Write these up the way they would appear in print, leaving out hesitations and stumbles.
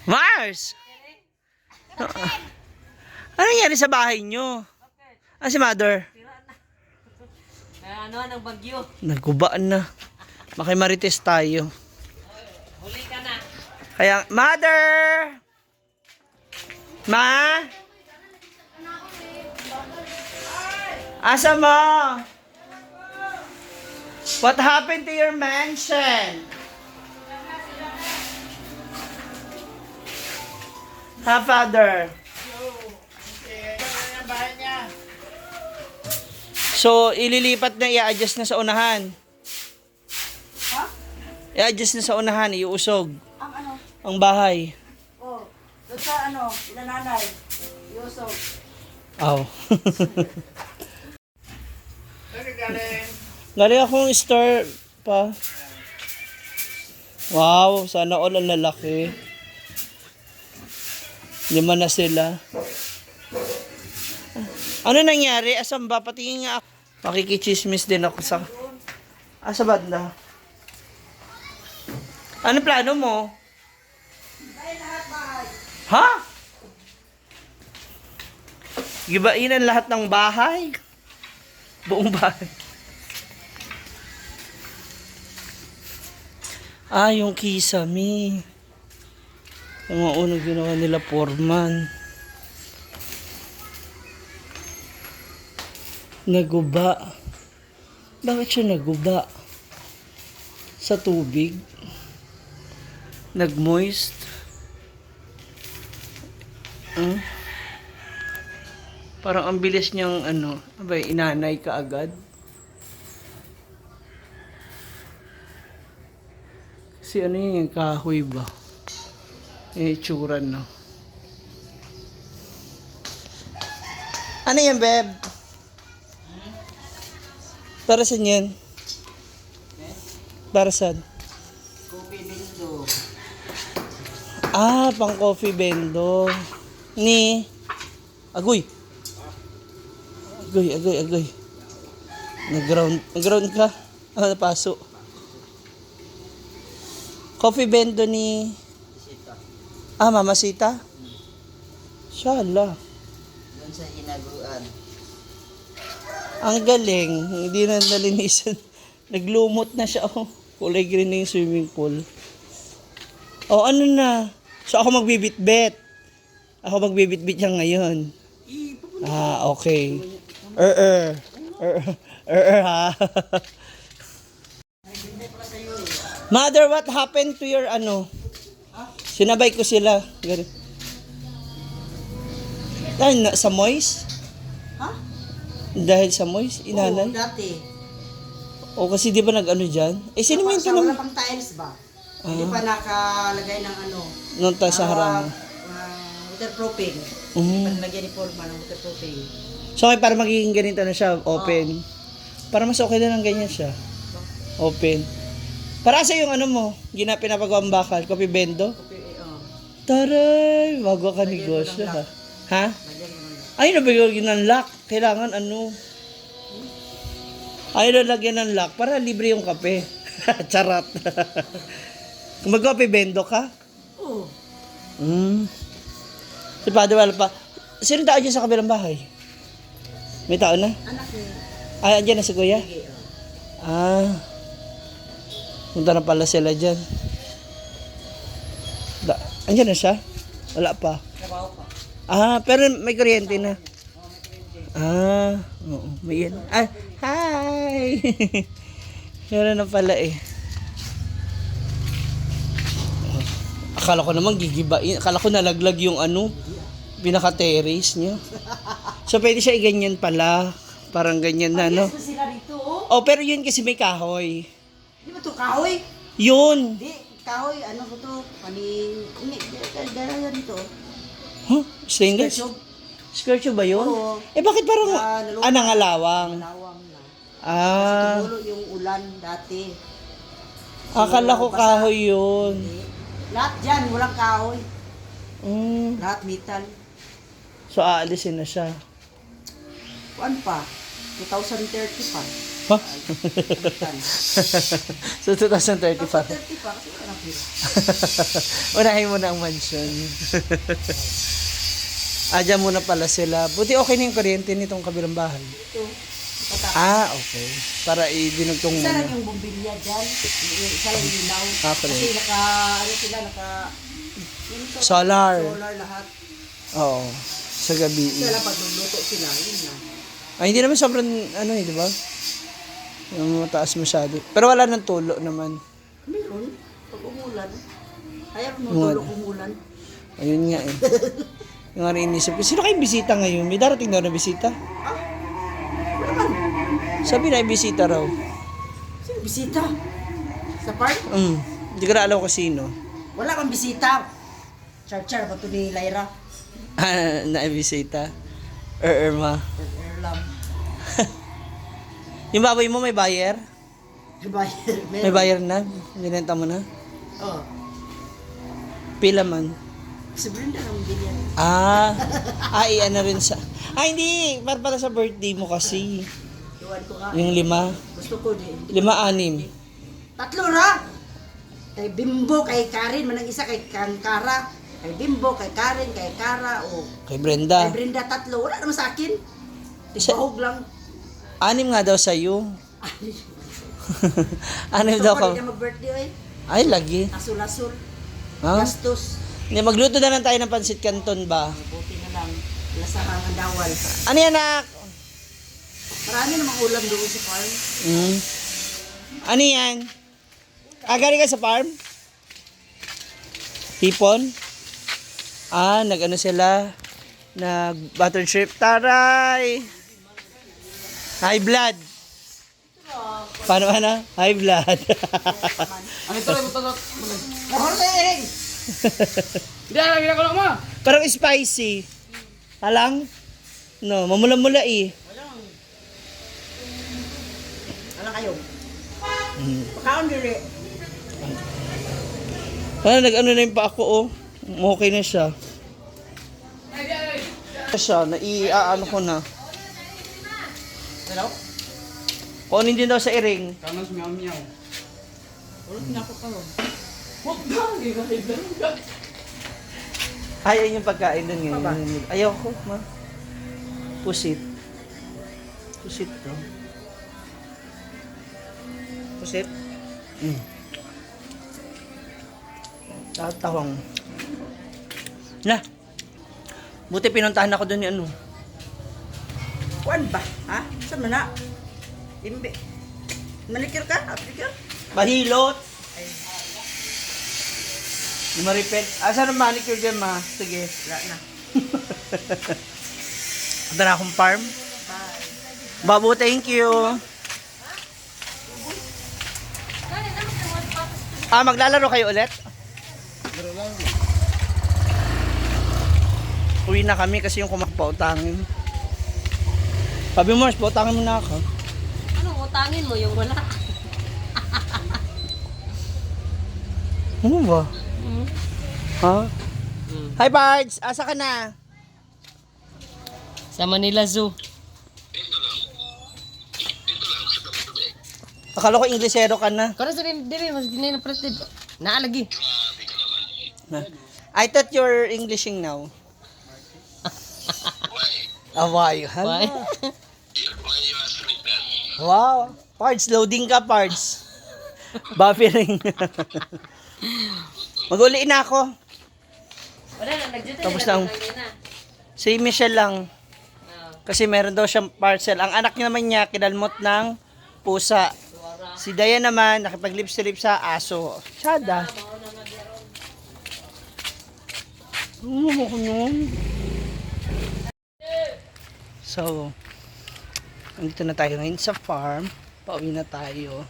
Mars! Ano nangyari sa bahay nyo? Ah, si Mother? Ano ng bagyo? Nagubaan na. Makimarites tayo. Huli ka na. Kaya, Mother! Ma? Asa mo? What happened to your mansion? Ha, Father? So, ililipat na, i-adjust na sa unahan. Ha? I-adjust na sa unahan, iusog. Ang ano? Ang bahay. Oh, doon sa ano, inananay. Yusog. Aw. Galing akong store pa. Wow, sana all ang lalaki. 5 na sila. Ano nangyari? Asan ba? Patingin nga ako. Makikichismis din ako sa... Asa banda? Ano plano mo? Ha? Gibain ang lahat ng bahay? Buong bahay. Ah, yung kisame. Yung mga unang ginawa nila foreman. Naguba. Bakit siya naguba? Sa tubig? Nagmoist? Parang ang bilis niyang abay, inanay ka agad. Kasi ano yung kahoy ba? Yung itsura no. Ano yan, Beb? Para saan yan? Para saan? Kopi bindo. Ah, pang coffee bendo. Ni? Agoy. Agoy. Nag-ground ka? Ah, napaso. Coffee bendo ni... Ah, Mama Sita? Shala. Doon sa hinaguan. Ang galing. Hindi na nalinisan. Naglumot na siya. Oh. Kulay green na yung swimming pool. Oh, ano na? So, ako magbibitbit. Ako magbibitbit siya ngayon. Ah, okay. Ha? Mother, what happened to your Sinabay ko sila. Dahil sa moist? Ha? Dahil sa moist, Oo, inanay? dati. O kasi di ba nag-ano dyan? Eh, sinimento Wala naman. pang tiles ba? Hindi pa nakalagay ng ano. Nung tayo sa harang. Waterproofing. Mhm. Panlagyan ni Paul man ng waterproofing. So, okay, para magiging ganito na siya, open. Para mas okay na lang ganyan siya. Open. Para sa yung mo, pinapagawang bakal, coffee bendo. Taray, bago ka negosyo ha. Ha? Lagyan mo lang. Ay, nabigyan ng lock. Kailangan Ay, nalagyan ng lock para libre yung kape. Charot. Kung mag-coffee bendo ka? Oo. Si Padre wala pa. Sino tao dyan sa kabilang bahay? May tao na? Anak ni. Ay, andyan na si Kuya? Sige. Ah. Punta na pala sila dyan. Andyan na siya? Wala pa. Trabaho pa. Ah, pero may kuryente na. Ah, oo. May yan. Ah, hi! Meron na pala eh. Akala ko naman gigibain. Akala ko nalaglag yung pinaka-terrace niya. So, pwede siya i-ganyan pala. Parang ganyan na, no? Yes, sila dito, oh. Oh, pero yun kasi may kahoy. Di ba ito kahoy? Yun! Hindi, kahoy, ano ko to? Hindi, dala dito. Huh? Stainless? Ketchup. Skirt ba yun? Oo. Eh, bakit parang... Nalulungan. nangalawang? Malawang na. Ah, Tumulo yung ulan dati. akala ko kahoy yun. Lahat dyan, walang kahoy. Mm. Lahat metal. So, aalisin na siya. Kuan pa? 2030 pa. Ha? So 2035. 30 pa kasi wala nang pira. Unahin mo na ang mansion. Diyan muna pala sila. Buti okay na yung kuryente nitong kabilang bahay. Ito. Patapos. Okay. Para idinugtong Isa lang muna. yung bumbilya dyan. Isa lang yung ilaw. Pala. Kasi ano sila, yun to, Solar. solar lahat. Oo. Sa gabi. Kaya lang pag luluto sila, yun na. Ay, hindi naman sobrang, di ba? Yung mataas masyado. Pero wala nang tulo naman. Meron, pag umulan. Ayaw mo Umulan. tulog umulan. Ayun nga eh. Yung nga rin inisip ko, sino kayong bisita ngayon? May darating daw na bisita? Sabi na bisita raw. Sino bisita? Sa park? Hindi ko na alam kung sino. Wala kang bisita. Char-char ba ito ni Lyra? Na bisita. Irma. Erlam. Yung baboy mo may buyer? May Meron. buyer na? Binenta mo na? Oh. Pila man? Si Brenda ang bilyan. Ano rin sa... hindi! Para sa birthday mo kasi. Iwan ko nga. Yung 5. Gusto ko di. 5, 6. 3 ra! Kay Bimbo, kay Karen, manang isa kay Kara. Kay Bimbo, kay Karen, kay Kara, o Kay kay Brenda. Brenda 3. Wala naman sa akin. Sa- Tigahog lang. 6 nga daw sa'yo. 6 Gusto daw ko ka. di na mag-birthday, Ay, lagi. Asul-asul. Ha? Gastos. Hindi, magluto na lang tayo ng pansit canton ba? Buti na lang. Lasahang ang dawal. Ano yan, anak? Marami namang ulam doon sa farm. Ano yan? Galing ka sa farm? Hipon? Nag-ano sila? Nag-butter shrimp. Taray! High blood. Paano? High blood. Ano ito? Mahorting! Hindi, lagi na ko lang mo. Parang spicy. Alang? No, mamula-mula eh. Alam kayo? Pakaon dili. Nag-ano na yung pa ako, oh. Okay na siya. Nai-ano ko na. Hello? Kunin din daw sa iring. Kanos miyaw-miyaw. Ulit na ako karon. Huwag ba? Hindi ka kaibigan ka. Ayaw yung pagkain doon Pa ba? ngayon. Ayaw ko, ma. Pusit. Pusit to. Pusit? Tatawang. Na. Buti pinuntahan ako doon ni ano. Kuan ba? Ha? Saan mo na? Imbe. Manikir ka? Aplikir? Mahilot. Maripet. Saan ang manicure dyan, ma? Sige. Wala na. Ito na akong farm. Bye. Babu, thank you. Maglalaro kayo ulit? Uwi na kami kasi yung kumakpautangin. Sabi mo, Mars, pautangin mo na ako. Anong utangin mo yung wala? Ano ba? Ha? Hi, Bards! Asa ka na? Sa Manila Zoo. Akala ko Inglesero ka na. Kano sa dili mas ginay na pretid. Naalagi. I thought you're Englishing now. Why? Why? Wow. Parts, loading ka, parts. Buffering. Mag-uliin na ako. Wala na nagjuta. Tapos lang. Si Michelle lang. Kasi meron daw siyang parcel. Ang anak niya naman niya, kinalmot ng pusa. Si Dayan naman, nakipag-lips-to-lips sa aso. Tsada. Ano ko nun? So, nandito na tayo ngayon sa farm. Pauwi na tayo.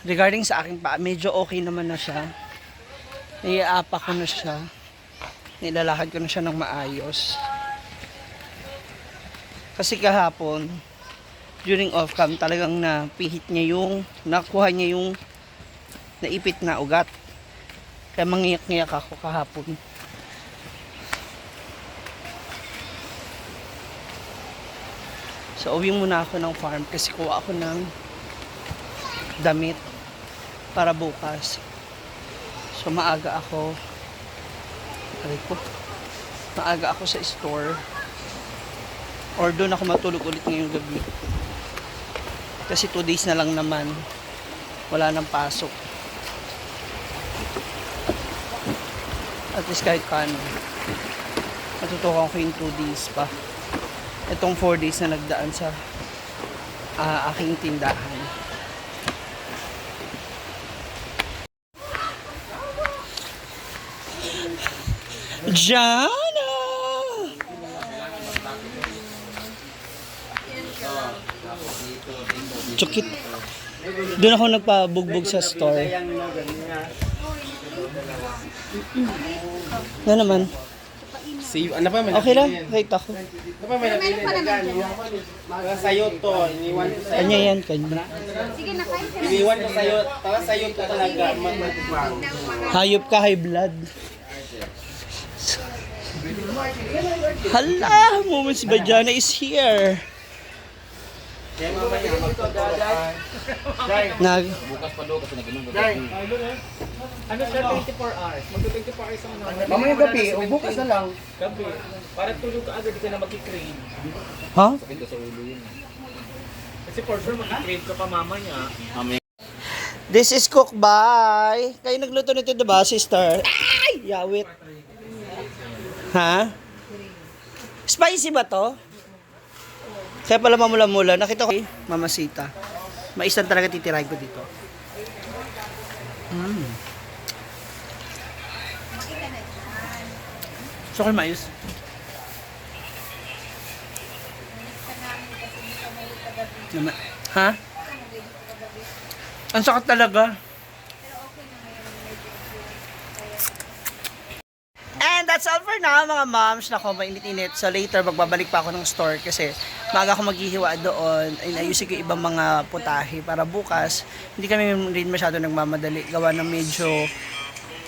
Regarding sa aking paa, medyo okay naman na siya. Naiaapa ko na siya. Nilalakad ko na siya ng maayos. Kasi kahapon, during off cam, talagang napihit niya nakuha niya yung naipit na ugat. Kaya mangiyak-ngiyak ako kahapon. So, uwi muna ako ng farm kasi kuha ako ng damit para bukas. So, maaga ako. Maaga ako sa store. Or doon ako matulog ulit ngayong gabi. Kasi 2 days na lang naman. Wala nang pasok. At least kahit paano. Matutukan ko yung 2 days pa. Itong 4 days na nagdaan sa aking tindahan. Jana! Chukit. Doon ako nagpabugbog sa store. Ano naman? Ano pa man? Okay lang, kahit ako. Ano pa man? Mga sayo to, iniwan ko sa'yo. Kanya yan, kanya. Iniwan ko sa'yo, sayo to talaga. Magmagmang. Hayop ka, high blood. Hala, Moments by Jana is here. Kaya mamaya, Nag... bukas pa doon kasi nag-inom gabi. Ano siya 24 hours? Magto 24 hours ang naman. Mamaya gabi, o bukas na lang. Gabi. Para tulog ka agad, di ka na mag-crave. Ha? Kasi for sure mag-crave ka pa mamaya. This is cooked by... Kayo nagluto nito diba, sister? Ay! Yawit. Ha? Spicy ba to? Kaya pala mamula-mula. Nakita ko, mamasita. Maisan talaga titirahin ko dito. So, kung maayos. Ha? Ang sakit talaga. And that's all for now, mga moms. Nako, mainit-init. So later, magbabalik pa ako ng store kasi maaga ako maghihiwa doon. Ayusin ko ibang mga putahe para bukas. Hindi kami rin masyado nagmamadali. Gawa ng medyo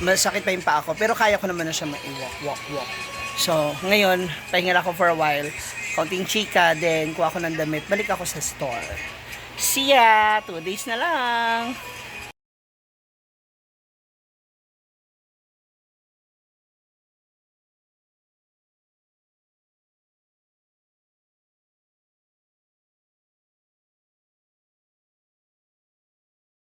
masakit pa yung pa ako. Pero kaya ko naman na siya walk. So, ngayon, pahinga ako for a while. Kaunting chika, then kuha ako ng damit. Balik ako sa store. See ya! 2 days na lang!